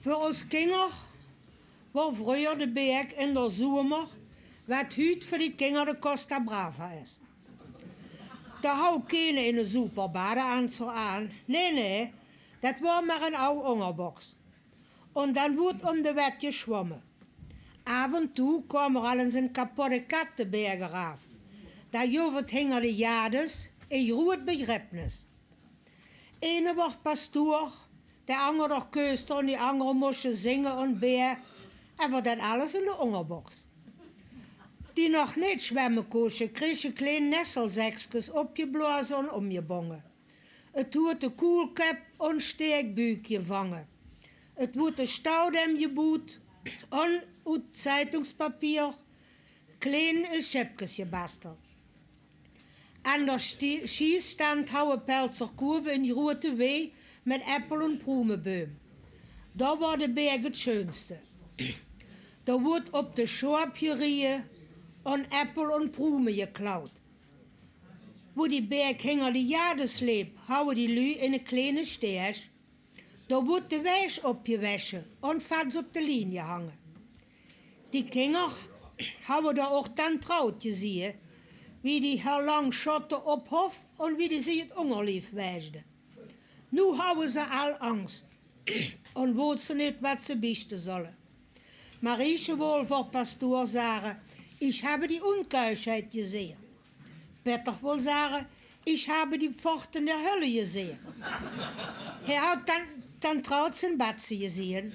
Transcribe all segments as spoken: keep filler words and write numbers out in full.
Veur ós kinger woar vreuger de beek in d'r zomer wat huut veur die kinger de Costa Brava is. Dao hou kene ene zoeper badeanzog aan. Nee, nee, dat woar mer en aw óngerboks. En dan woort óm de wet jesjwomme. Aaf en toe koam er al ens en kapotte kat de beek eraaf. Dao joof et hinger de jades e jroeët bejrepnis. Ene woar pastoer, de anger d'r keuster en die angere mosje zinge en beë, en veur dat alles in de óngerboks. Die nog neet sjwemme kósje, kreesje klein nesselzekskes opjebloaze en ómjebónge. Et woort de koelkep en steekbuuk jevange. Et woort de sjtouwdem jeboewd en oet zeitungspapier klein sjepkes jebasteld. Aan d'r sjti-, sjiesstand houwe Peltzer koewe en jroeëte wee mit eppel- en proemebäöm. Dao woar de beek et sjeunste. Dao woort op de sjoap jerieje en eppel en proeme jeklaud. Woe die beek hinger de jades leep, houwe die luuj ene kleine steeg. Dao woort de weis opjewesje en fats op de lien jehange. Die kinger houwe dao och tant Traud jezieë, wie die häör lang sjotte ophof en wie die zich et óngerlief weisjde. Noe houwe ze al angs en wootse neet wat ze biechte zolle. Mariesje wool veur pastoer zage: "Ich habe die Unkeuschheit gesehen." Petter wool zage: "Ich habe die Pforten der Hölle gesehen." Hae haud tant, tant Traud zien batse jezieë.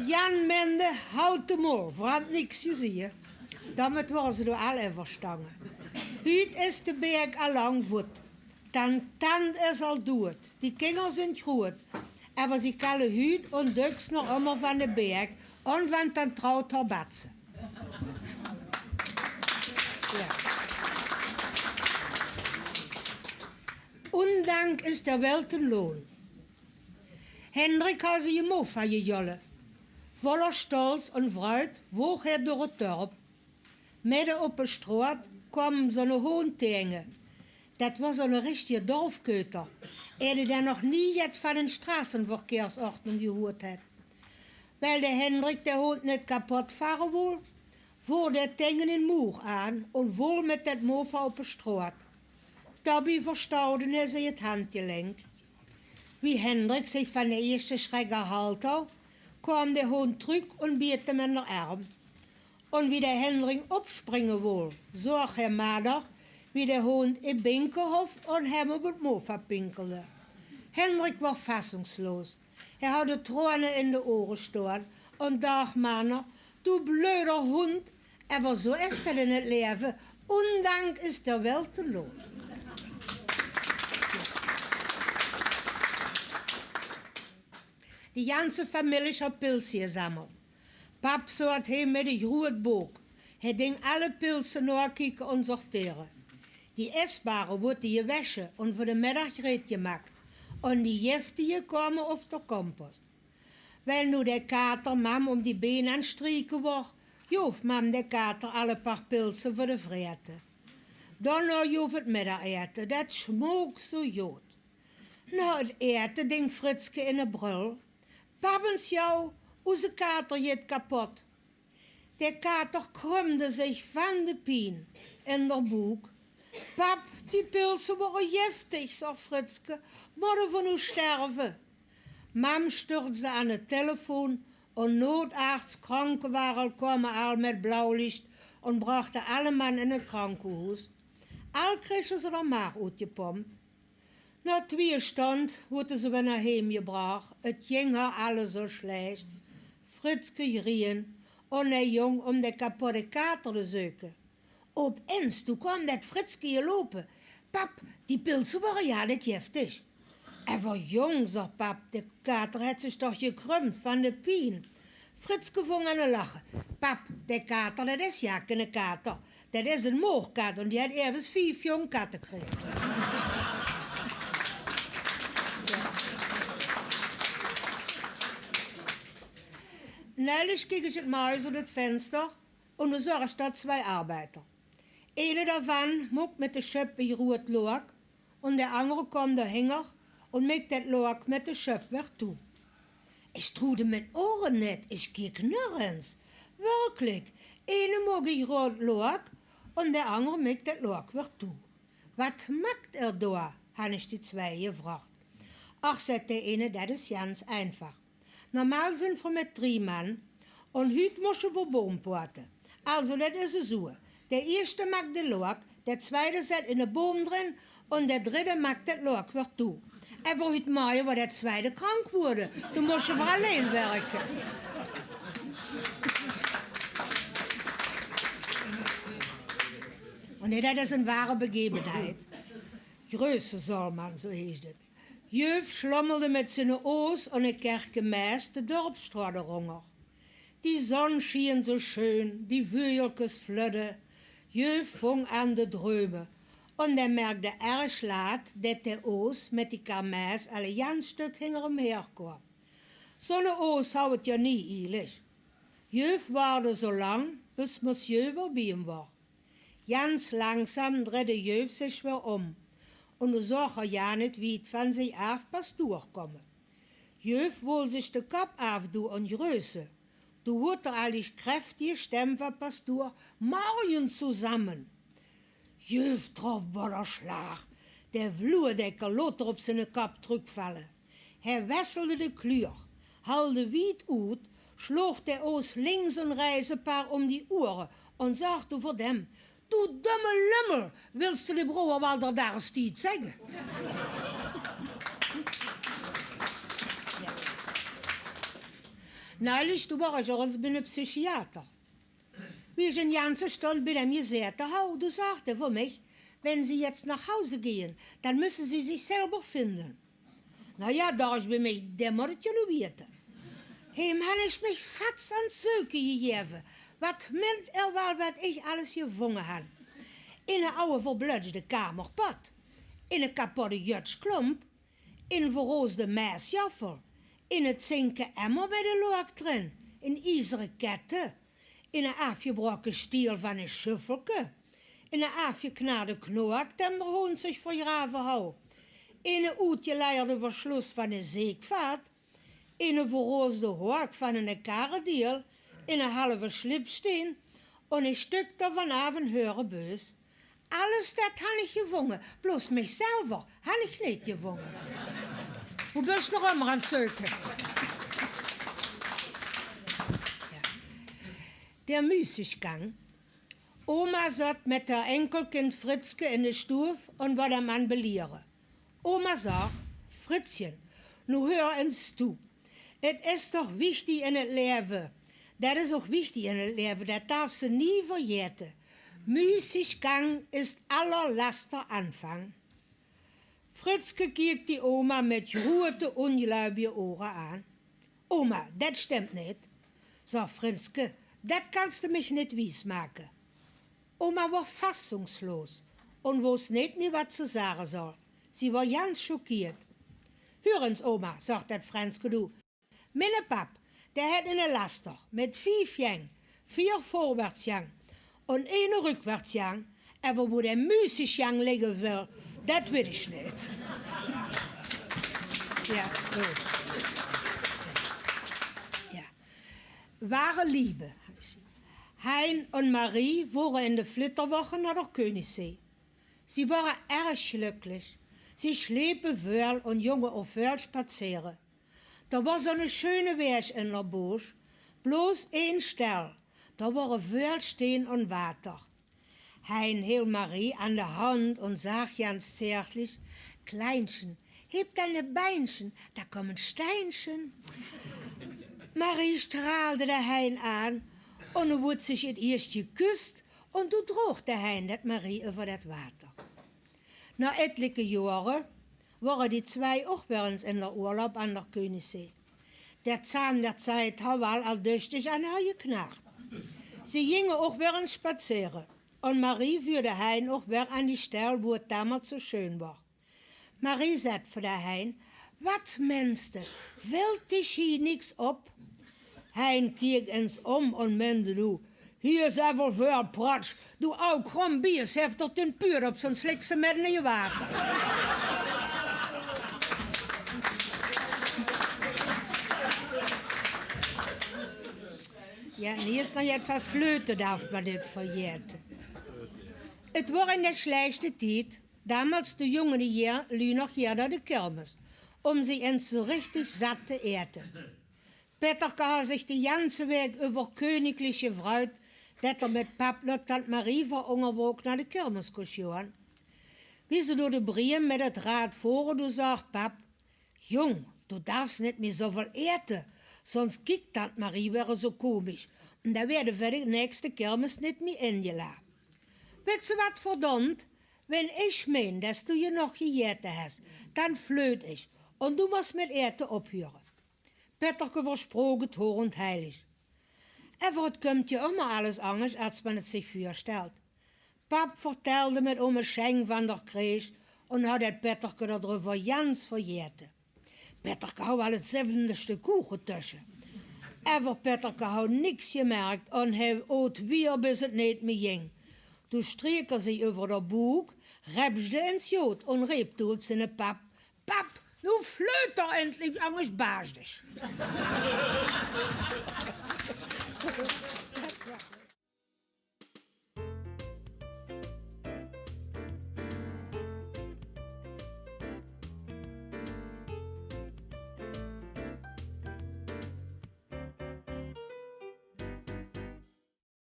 Jan mende: "Haud de mol, v'r hant niks jezieë." Daomit woare ze doe al enverstange. Huut is de beek al lang voet. Tant, tant is al doeëd. Die kinger zunt jroeët. Ewer zie kalle huut en döks nog ummer van de beek en van tant Traud häör batse. Ja. Undank ist der Welt ein Lohn. Hendrik haud zie mofa jejolle. Voller Stolz en Vreud woog hae door et dörp. Midde op de stroat koam 'm zoe'ne hoond taenge. Dat woar zoe'ne richtige dorfkeuter. Hae haud dan nog nie jet van en Straßenverkehrsordnung jehoeët haud. Wiel de Hendrik de hoond neet kapot vare wool, voor dae taenge en moer aan en vool mit dat mofa op de stroat. Daobie verstouwde hae zich et handjelenk. Wie Hendrik zich van de ieësjte sjrek erhald haud, koam de hoond trök en beet 'm in d'r erm. En wie de Hendrik opspringe wool, zoog hae mader, wie de hoond e binke hof en häöm op et mofa pinkelde. Hendrik woar fassungsloos. Hae haud de troane in de oge stoan en daach mader: "Du blöder Hund, ewer zoe is dat in et Laeve. Undank ist der Welt ein Lohn." Die janse Famillich haud Pilze jesammeld. Pap zoat heem mit e jroeët book. Hae ding alle Pilze noakieke en sortere. Die esbare woorte jewesje en veur de middag jereed jemak. En die jeftige kome op d'r kompost. Wiel noe de kater mam om die been aan 't strieke woar, joof mam de kater al e paar Pilze veur de vraete. Dan noe joof et middageate, dat smook zoe jood. Noe et aete ding Fritske in e brul: "Pap, ens jou, oze kater jit kapot." De kater krumde zich van de pien in d'r boek. "Pap, die Pilze woare jeftig," zoag Fritske, "modde v'r noe sterve?" Mam sjturtsde aan de telefoon en noodaarts, krankewagen kome al mit blauw licht en brochte alle man in et krankehoes. Al kreesje ze d'r maag oetjepompt. Noe twie sjtond woorte ze weer noa heem jebrach. Et jing häör alles zoe sjlech. Fritske jrieën en hae jong om de kapotte kater te zeuke. Op ens, doe koam dat Fritske jelope. "Pap, die Pilze woare ja neet jeftig." "Ewer jong," zoag pap, "de kater haet zich toch jekrump van de pien." Fritske vong aan te lache. "Pap, de kater, dat is ja kene kater. Dat is en moorkat en die haet eves vief jong katte krege." Nuilich kiek ich et morges oet et venster en doe zoag ich dao tswai arbeider. Ene daovan mook mit de sjep e jroeët loak en de angere koam doahinger en meek dat loak mit de sjep weer toe. Ich troewde mien oere net, ich kiek nörges. Wirklik, eine mook ich roead Loak en de anger meek det Loak weer toe. Wat maakt ehr doa, han ich die twieë jevraogd. Ach, zaet de eine, det is jans einfach. Normaal zint v'r mit drie man en huut móste v'r boompoate. Also, det is zoe. De ieësjte maakt de Loak, de twieëde zet in de boom drin en de dridde maakt det Loak weer toe. En veur huut morje woar de twieëde krank woeëde. Doe móste v'r allein wirke. En nae, det is ein ware Begebenheit. Größe Solman, zoe heesj det. Jeuf slommelde mit ziene oos en e kerke maes de dörpsstraot d'rónger. Die zon sjien zoe sjeun, die vuujelkes flödde. Jeuf vóng aan te dreume en dae merkde erg laat det de oos mit die kar maes al e jans stök hinger 'm haer koam. Zoe'ne oos haw 't ja nie ieëlig. Jeuf waardde zoe lang, bis monsieur weer bie 'm woar. Jans langzaam dridde Jeuf zich weer óm en doe zoog er ja net wiet van zich aaf Pastoor kómme. Jeuf wool zich de kap aafdoe en größe. Doe hoeët er al die kräftige stem van Pastoor: Morjen zusammen. Jeuf trof bie de slaag. De vloerdekkel loot er op ziene kap trökvalle. Hae wesselde de kluur, halde wiet oet, sloog de oos links en rechts e paar óm die oere en zag doe veur dem: Doe dómme lummel, wils doe de brouwer waal d'r daagestied zègke? Neulich, doe woar ich ins bie eine psychiater. Wie ich eine janse Stund bie dem jezaete haw, doe zag d'r veur mich: Wenn Sie jetzt nach Hause gehen, dann müssen Sie sich selber finden. Na ja, dach ich bie mich, dae mót 't ja noe wiete. Heem han ich mich fats aan 't zeuke jejaeve. Wat meint ehr waal wat ich alles jevónge han? In eine aw verblödsjde kamerpot, in eine kapotte jutsjklómp, in eine verroosde maesjaffel, in eine zinke emmer mit de loak drin, in iezere kètte, in eine aafjebroke stiel van ein sjuffelke, in eine aafjeknarde knoak, dem d'r hoond zich verjrave haw, in eine oetjeleierde versjloes van ein zeekvaat, in eine verroosde hoak van eine karrediel, in eine halve sjlipsjtein en ein sjtök d'rvan aaf in häöre beus. Alles det han ich jevónge, bloos mich selver han ich neet jevónge. Wo bös doe nog ummer aan 't zeuke? Ja. Der Müßiggang. Oma zat mit häör Enkelkind Fritzke in de Stuuv en woar 'm aan 't beliere. Oma zag: Fritzchen, noe heur ins toe. 't Is doch wichtig in 't laeve. Det is ouch wichtig in 't laeve, det darfs se nie verjaete. Müßiggang ist aller Laster Anfang. Fritzke kiek die oma mit jroeëte, ónjleubige oge aan. Oma, det sjtimt neet, zag Fritzke, det kans se mich neet wiesmake. Oma woar fassungslos en wós neet mieë, wat se zage zoll. Ze woar jans schokkeerd. Huur ins, oma, zag det Frenske doe. Minne pap, dae haet eine laster mit vief jeng, veer veurwaartsjeng en eine rökwaartsjeng. En wo de Müßiggang ligke wil, det wit ich neet. Ja, zo. Ja. Wahre Liebe. Hein en Marie woare in de Flitterwoche nao der Königssee. Ze woare erg jlökklich. Ze sjlepe väöl en jónge ouch väöl sjpazere. D'r woar zoe'ne sjeune waeg in der Boosch, bloos ein Stell, dao woare väöl sjtein en water. Hein hilt Marie aan de hand en zag jans zärtlich: Kleinchen, heb deine Beinchen, da kommen Steinchen. Marie sjtraalde der Hein aan en doe woort zich 't ieësj jekusst en doe droog der Hein der Marie euver det water. Nao etlike joare woare die twieë ouch weer ins in der oorlop aan der Königssee. Der Zahn der Zeit haw waal al döchtig aan häör jeknard. Ze jinge ouch weer ins sjpazere en Marie vuurde Hein ouch weer aan die Stell, wo 't damols zo sjeun woar. Marie zag veur der Hein: Wat meinste, vilt dich hie niks op? Hein kiek ins óm en meinde doe: Hie is evel väöl protsch, doe aw krom bies, hef d'r den puut op, zóns ligks se midden in 't water. Ja, en hie is nog jet van fleute, darf man nit verjete. Et woar in de sjlejchte tied, damals de jonge je-, lu nog jeer nao de kirmes, om zich ens zo richtig zat te ete. Petterke haw zich de janse waek euver keuniklich jevreud det er met pap nao tant Marie veur óngerbrook nao de kirmes kós joan. Wie ze door de briem met et raad vore, doe zag pap: "Jóng, doe darfs nit mie zoväöl ete, zóns kiekt tant Marie weer zo komisch en dan weer de veur de näkste kirmes nit mie injelaad. Wits se wat, verdómd, wen ich mein des doe jenog jejete hes, dan fleut ich en doe mós met ete ophure." Petterke versprook et hoog en heilig. Ever et kump je ummer alles angers es man et zich veurstelt. Pap vertelde met ome Sjeng van der kreeg en haw det Petterke d'r dreuver jans verjete. Petterke haw al et zevende stök koeg getösje. Ever Petterke haw niks jemerkt en hae oot wier bis et neet mie jing. Doe streek er zich euver d'r boek, repsjde ens jood en reep doe op ziene pap: "Pap, noe fleut er endlich, angers baasj ich."